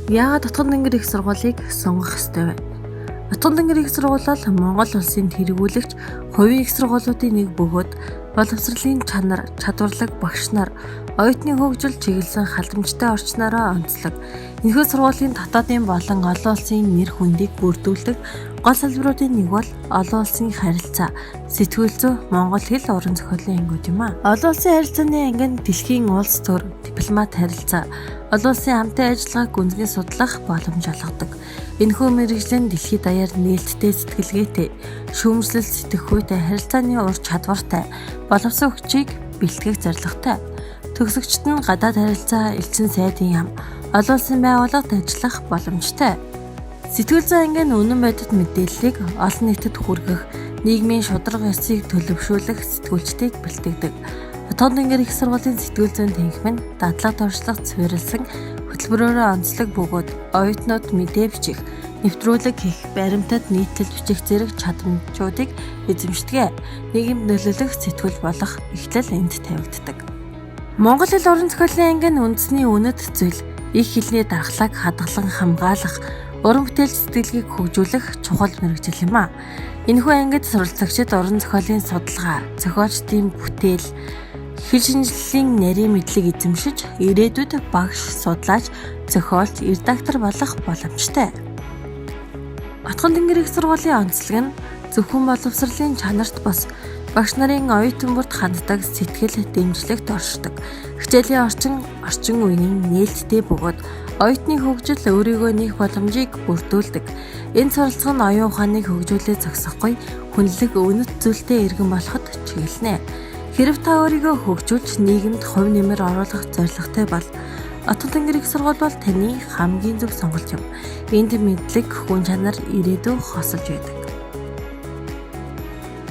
Яагаад Отгон-Тэнгэр их сургуулийг сонгох ёстой вэ? Отгон-Тэнгэр их сургууль бол Монгол улсын тэргүүлэгч хувийн их сургуулиудын нэг бөгөөд боловсролын чанар, чадварлаг багш нар, оюутны хөгжил чиглэсэн халамжтай орчноороо онцлог. Энэхүү сургуулийн дотоодын болон олон улсын нэр хүндийг бүрдүүлдэг гол салбаруудын нэг бол олон улсын харилцаа, сэтгүүл зүй, монгол хэл, уран зохиолын ангиуд юм а. Олон улсын харилцааны анги нь дэлхийн улс төр, дипломат харилцаа, олон улсын хамтын ажиллагааг гүнзгий судлах боломж олгодог. Энэхүү мэргэжил нь дэлхийд даяар нээлттэй сэтгэлгээтэй, шүүмжлэл сэтгэхүйтэй, харилцааны ур чадвартай, боловсон хүчийг бэлтгэх зорилготой. Төгсөгчид нь гадаад харилцаа, элчин сайдын яам, олон улсын байгууллагад ажиллах боломжтой. Сэтгүүл зүйн анги нь үнэн бодит мэдээллийг олон нийтэд хүргэх, нийгмийн шударга ёсыг төлөвшүүлэх сэтгүүлчдийг бэлтгэдэг. Отгон-Тэнгэр их сургуулийн сэтгүүл зүйн танхим нь дадлага туршлага суурилсан хөтөлбөрөөрөө онцлог бөгөөд оюутнууд мэдээ бичих, нэвтрүүлэг хийх, баримтат нийтлэл бичих зэрэг чадамжуудыг эзэмшдэг. Нийгэмд нөлөөлөх сэтгүүл болох эхлэл энд тавигддаг. Монгол хэл уран зохиолын анги нь үндэсний үнэт зүйл, их хэлний дархлааг хадгалан хамгаалах, уран бүтээлч сэтгэлгээг хөгжүүлэх чухал мэргэжил юм а. Энэхүү ангид суралцагчид уран зохиолын судалгаа, зохиолчдын бүтээл, хэл шинжлэлийн нарийн мэдлэг эзэмшиж, ирээдүйд багш, судлаач, зохиолч, редактор болох боломжтой. Отгон-Тэнгэр их сургуулийн онцлог нь зөвхөн боловсролын чанарт бус багш нарын оюутан бүрт ханддаг сэтгэл дэмжлэгт оршдог. Хичээлийн орчин орчин үеийн нээлттэй бөгөөд оюутны хөгжил өөрийгөө нээх боломжийг бүрдүүлдэг. Энэ суралцах нь оюун ухааныг хөгжүүлээ зогсохгүй хүнлэг үнэт зүйлтэй иргэн болоход чиглэнэ. Хэрэв та өөрийгөө хөгжүүлж нийгэмд хувь нэмэр оруулах зорилготой бол Отгон-Тэнгэр их сургууль бол таны хамгийн зөв сонголт юм. Энд мэдлэг, хүн чанар, ирээдүй хосолж байдаг.